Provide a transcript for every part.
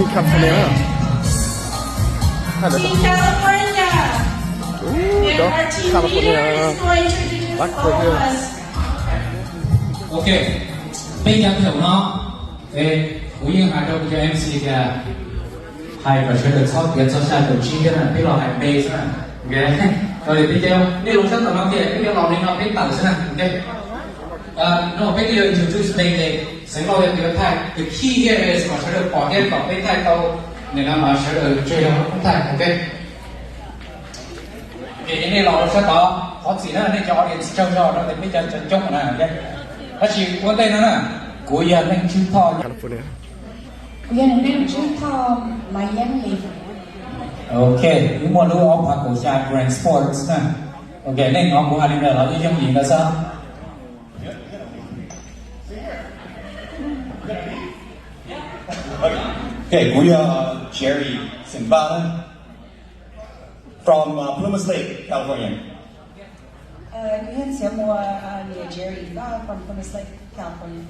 California. Hello. Team California. Ooh, and our team leader is going to introduce all of us. Ok, peb cov thaum no, kuv yeej hais rau kuv cov M C tias, hais kom sawv daws txhob tiav txhob xav tau tsib thiab na, peb los hais npe xwb na. Ok, peb cov, nej los sab tom no tias peb cov los li no peb tawm xwb na. Ok. No, peb twb yuav introduce npe ces Xeev Laus yog tus yuav thaij, the key here is kom sawv daws pom thiab kom peb thaij tau, nim no mas sawv daws tsuas yog lub koob thaij, ok. Ces nej los rau sab tod, thov txim na, nej cov audience tsaug zog rau peb cov coob na, ok. Tab sis ua ntej no na, kuv yog Neej Tswb Thoj. Kuv yog Neej Tswb Thoj Miami. Ok, wb muaj lub ob phav kaum xya Grand Sports na. Ok, nej hnov kuv hais li ntawd los yeej yooj yim ntawd xwb. Ok, kuv yog Jerry Xeem Vaj na, from uh, Plumas Lake, California. Kuv yog Ntxhiav Muas, niam Jerry, koj from Plumas Lake, California.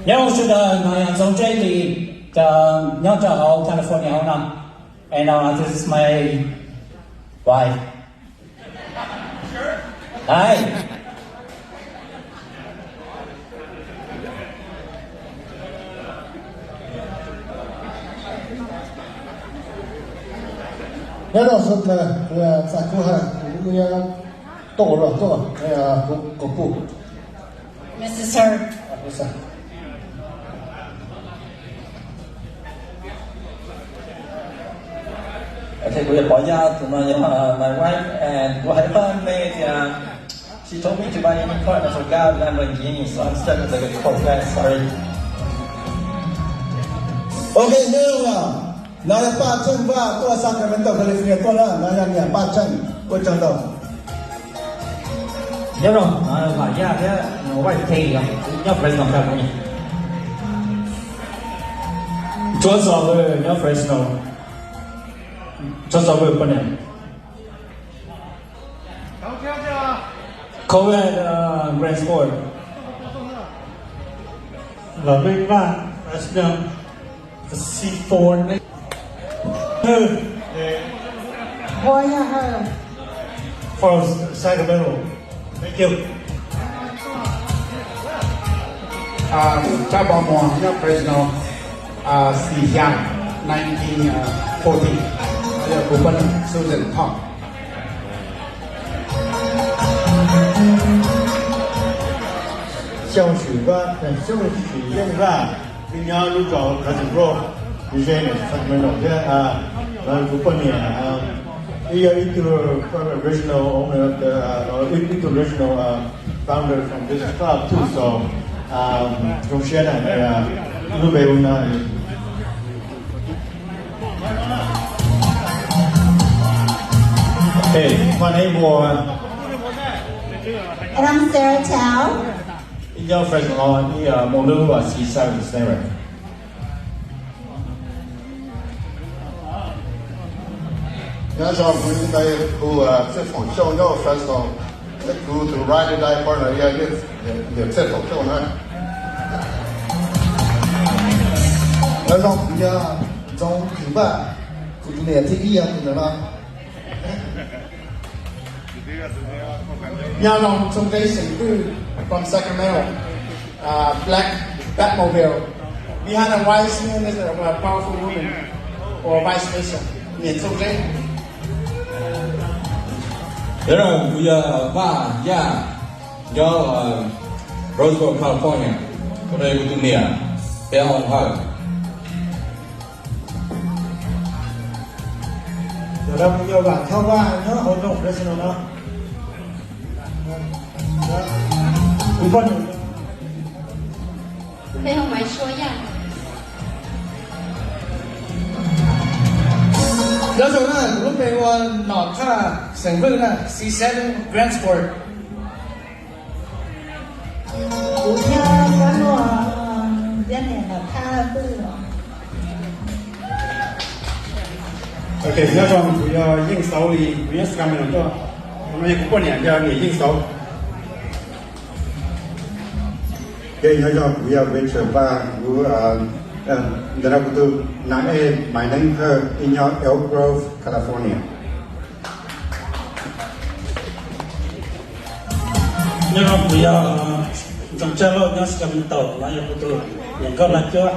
Nyob zoo sawv daws, no yog Ntxoov Tseb Lis, nyob rau hauv California hauv no. And uh, this is my wife. Hi. Nyob zoo sawv daws, kuv txais kub hawm, kuv nyob tuaj los tuaj, kuv kuv pum. Mister Sir. Ok, kuv yog Pov Yaj, tus no yog my wife, and kuv hais pab npe tias she told me to buy a new car and I forgot that I'm a genius, so I'm stuck with like a cold guy, sorry. Ok, nyob zoo, no yog Paj Tsheej Vaj tuaj Sacramento, California tuaj na, no yog niam Paj Tsheej, ua tsaug ntau. Nyob zoo, Vam Yaj thiab Vaj Thej, nyob Fresno, California. Ntsuab Xos Vwj nyob Fresno. Ntsuab Xos Vwj poj niam. Kovet, Grand Sport. Vam Meej Vaj, Fresno. C four. Hwj. Ua yog Hwj. From Sacramento. Thank you. Tsab Pov Muas nyob Fresno, xis xya, nineteen forty. Yog kuv poj niam Susan Thoj. Xyooj Swm Vaj, Xyooj Swm Yeej Vaj, nws nyob lub zos Cousin Grove, ze Sacramento thiab. Kuv poj niam, wb yog ib tug regional owner, ib tug regional founder from this club too, so zoo siab na, lub npe hu no. Hey, my name was. And I'm Sarah Tao. Ib nyob Fresno, ib mus lub C seven Sniper. Nyob zoo, kuv yog Txhiaj Foom Xyooj nyob Fresno. Kuv tus ride or die partner yog Txhiaj Foom Xyooj na. Nyob zoo, kuv yog Ntxoov Kwm Vaj, kuv tus niam thib ib yog tus ntawm no. Nyob zoo, Txooj Tseb Xeem Vwj from Sacramento, Black Batmobile. Behind a wise man is a powerful woman or vice versa. Niam Txooj Tseb. Nyob zoo, kuv yog Vaj Yaj, nyob Roseville, California. Tus no yog kuv tus niam, peb hu Hawj. Tus no kuv yog Vam Thoj Vaj, nyob hauv nroog Fresno no. Kuv poj niam. Nyob zoo na, kuv lub npe hu ua Nom Thaj Xeem Vwj na, C seven Grand Sport. Kuv thiab Kab Nuaj, thiab niam Nom Thaj Vwj. Ok, nyob zoo, kuv yog Yeej Xauv Lis, kuv nyob Sacramento tuaj. Tus no yog kuv poj niam, yog niam Yeej Xauv. Nyob zoo, kuv yog Richard Paj, kuv, ntawm no kuv tus nas ej Maiv Neeb Thawj, ib nyob Elk Grove, California. Nyob zoo, kuv yog Ntxoov Tsab Lauj, nyob Sacramento, no yog kuv tus niam nkauj Laj Cuab.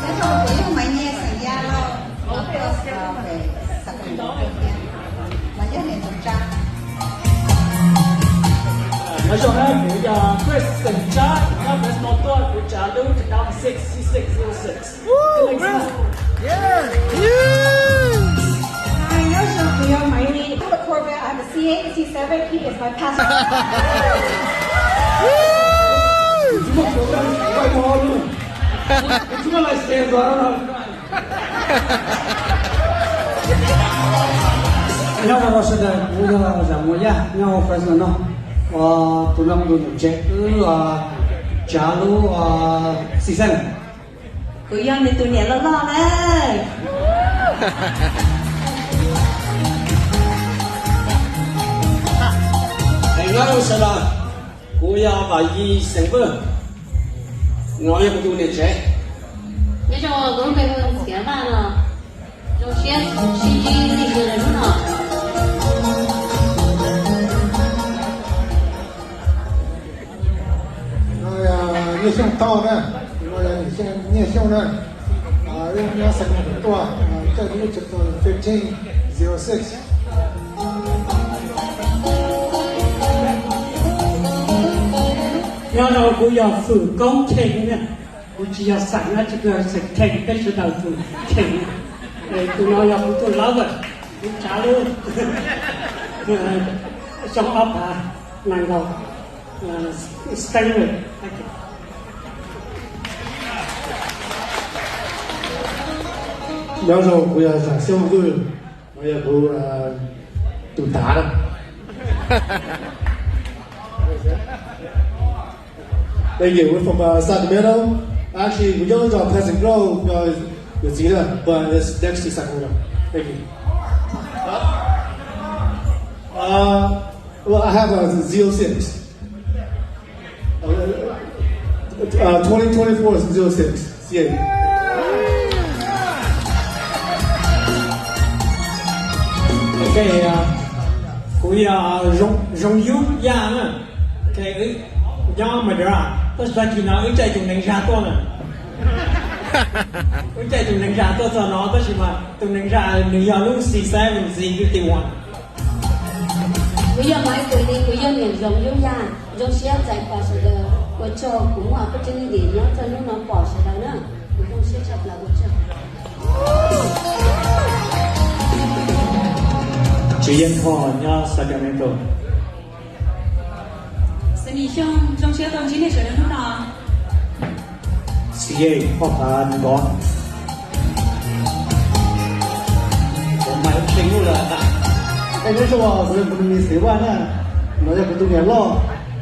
Nyob zoo, kuv yog Maiv Nyiaj xeem Yaj Lauj, no tuaj Sacramento thiab, no yog niam Ntxoov Tsab. Nyob zoo na, kuv yog Chris xeem Tsab, nyob Fresno tuaj, kuv tsav lub two thousand six C six zero six. Hi, nyob zoo, kuv yog Maiv Lis, I have a Corvette, I have a C eight, C seven, he is my passenger. Nyob zoo rau sawv daws, kuv yog Zam Muas Yaj, nyob Fresno no. Tus no kuv tus niam tsev, wb tsav lub C seven. Kuv yog nws tus niam loj loj na. Nyob zoo sawv daws, kuv yog Vam Yis xeem Vwj, no yog kuv tus niam tsev. Nyob zoo, kuv lub npe hu Ntxhiav Vaj no. Zoo siab sib ntsib nej sawv daws hnub no. Nyiaj Xyooj Thoj na, Nyiaj Xyooj na, wb nyob Sacramento tuaj, caij lub two thousand fifteen zero six. Nyob zoo, kuv yog Fwm Koob Cheej na, kuv tsis yog xeem na, tsis yog xeem Cheej, peb sawv daws Fwm Cheej. Tus no yog kuv tus lover, kuv tsav lub xyoo ob phav nees nkaum, Stanley. Nyob zoo, kuv yog Zam Xyooj Vwj, no yog kuv tus tav na. Thank you. We're from Sacramento. Actually, kuv nyob zos Pleasant Grove, yog yawm txiv na, but it's next to Sacramento. Thank you. Well, I have a zero six. Twenty twenty-four zero six C eight. Ok, kuv yog Zoo Yub Yaj na. Ok, wb nyob Madera, tab sis tag kis no wb caij tus nees zag tuaj na. Wb caij tus nees zag tuaj txog no, tab sis mas tus nees zag nws yog lub C seven Z fifty one. Kuv yog Maiv Kuam Lis, kuv yog niam Zoov Yub Yaj. Zoo siab txais pom sawv daws, ua tsaug, kuv muaj opportunity nyob rau hnub no pom sawv daws na, kuv zoo siab tshaj plaws, ua tsaug. Tswv Yeej Thoj nyob Sacramento. Xeem Lis Xyooj, zoo siab tau ntsib nej sawv daws hnub no. Xi Ej, Phob Phav Nees Kov. Kuv mas tseem lub lawm. Nyob zoo, kuv yog kuv tus niam Xeem Vaj na, no yog kuv tus niam loj,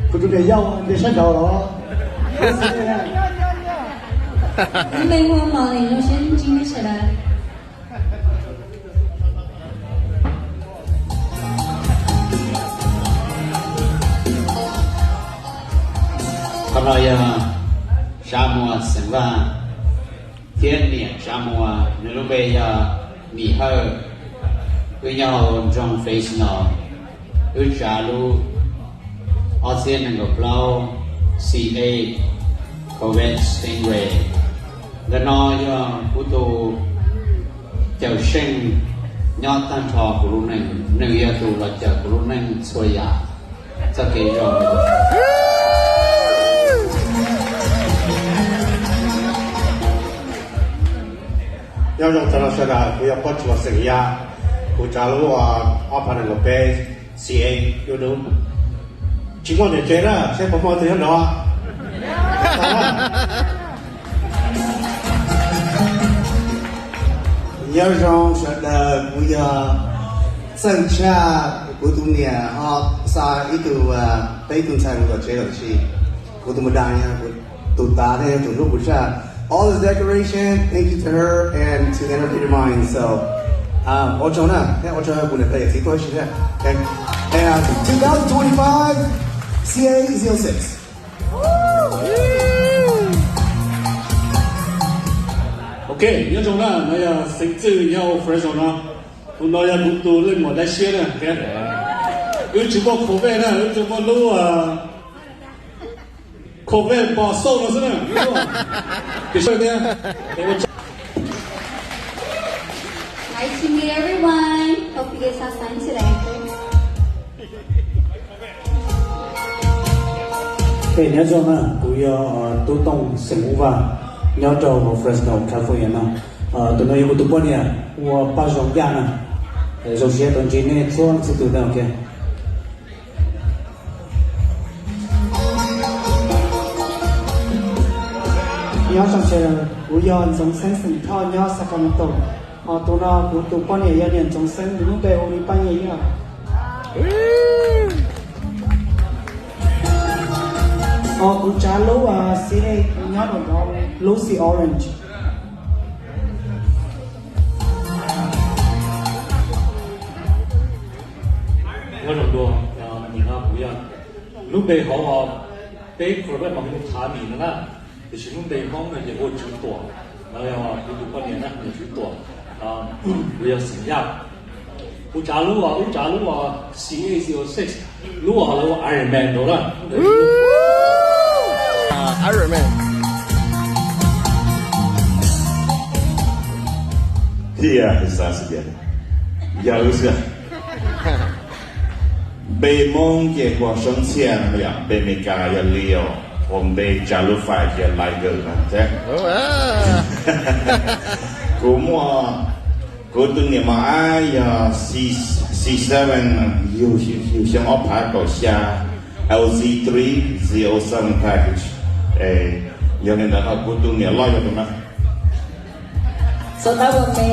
kuv tus niam yau nce sab nraud los. Kuv tus npe hu Mos Lis, zoo siab ntsib nej sawv daws. Qhov no yog Tsav Muas xeem Vaj thiab niam Tsav Muas, nws lub npe yog Mim Hawj. Wb nyob hauv nroog Fresno. Wb tsav lub ob txhiab nees nkaum plaub C eight Corvette Stingray. Ntawm no yog kuv tus cawm seej nyob tag nrho kuv lub neej, nws yog tus los cawm kuv lub neej txhua yam txoj kev zoo. Nyob zoo tag nrho sawv daws, kuv yog Phob Tsuas xeem Yaj, kuv tsav lub ob phav nees nkaum peb C eight dub dub. Tsis muaj niam tsev na, seb puas muaj tus nyob nrog. Nyob zoo sawv daws, kuv yog Txawj Tshaj, kuv tus niam ho xa ib tug, peb ib tug ntxhais mus tom tsev lawm, tiam sis kuv tus madam yog tus tav thiab yog tus hlub kuv tshaj. All this decoration, thank you to her and to the Entertainer Mind. So, Ua tsaug na, ua tsaug kuv niam tais yawm txiv tuaj ib si thiab. Two thousand twenty-five C A zero six. Ok, nyob zoo na, no yog xeev txwj nyob Fresno no. Tus no yog kuv tus leej muam dai siab na. Wb tsis muaj Corvette na, wb tsuas muaj lub Corvette pos xauj no xwb na. Tias sawj tias Nice to meet everyone. Hope you guys have fun today. Nyob zoo na, kuv yog Tub Tooj xeem Hmoob Vaj, nyob rau Fresno, California no. Tus no yog kuv tus poj niam ua Paj Zoo Yaj na. Zoo siab tau ntsib nej txhua txhua tus na, ok. Nyob zoo sawv daws, kuv yog Ntxoov Xeeb xeem Thoj nyob Sacramento. Ho tus no kuv tus poj niam yog niam Ntxoov Xeeb, nws lub npe hu li Paj Nyiaj Yaj. Ho kuv tsav lub C A nyob rau lub C Orange. Nyob zoo dua, nim no kuv yog, lub npe hauv peb Corvette mas hu Thav Mis no na, tiam sis lub npe Hmoob no ces hu Tswv Tuam, no yog kuv tus poj niam na, yog Tswv Tuam, kuv yog xeem Yaj. Kuv tsav lub, wb tsav lub C A zero six, lub lawv hu Iron Man rau na. Iron Man. Thiab xav xwb tias yog wb xwb. Npe Hmoob ces hu Soob Txhiaj no yom, npe Amelikas yog Leo, ho npe tsav lub fais ces Liger no thiab. Kuv muaj, kuv tus niam mos ab yog C seven, yug xyoo ob phav kaum xya, L Z three Z oh seven package. Yog li ntawd no kuv tus niam loj yog tus no. Txhob tab ua npe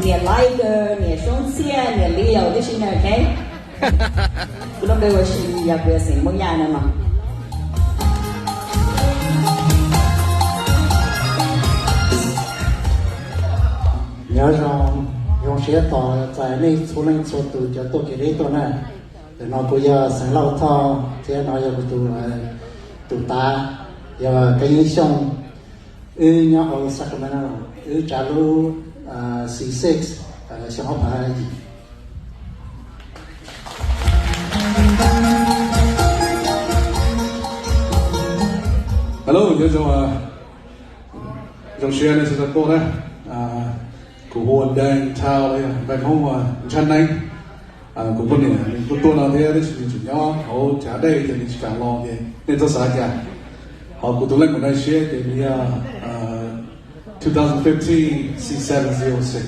niam Liger, niam Soob Txhiaj, niam Leo tib si na, ok? Kuv lub npe ua si yog kuv yog xeem Hmoob Yaj no mas. Nyob zoo, zoo siab tos txais nej txhua leej txhua tus cov tuaj kev deb tuaj na. Ntawm no kuv yog xeev Lauj Thoj thiab no yog kuv tus, tus tav, yog Kab Yeeb Xyooj. Wb nyob hauv Sacramento, wb tsav lub C six, xyoo ob phav yim. Hello, nyob zoo, zoo siab nej txhua tus tuaj na. Kuv hu ua Deng Tau, npe Hmoob ua Ntshab Neeb. Kuv poj niam nws kuj tuaj no thiab tab sis nws tseem nyob hauv chav dej ces nws tsis kam los ces nej txhob xav cas. Ho kuv tus leej muam dai siab ces nws yog two thousand fifteen C seven zero six.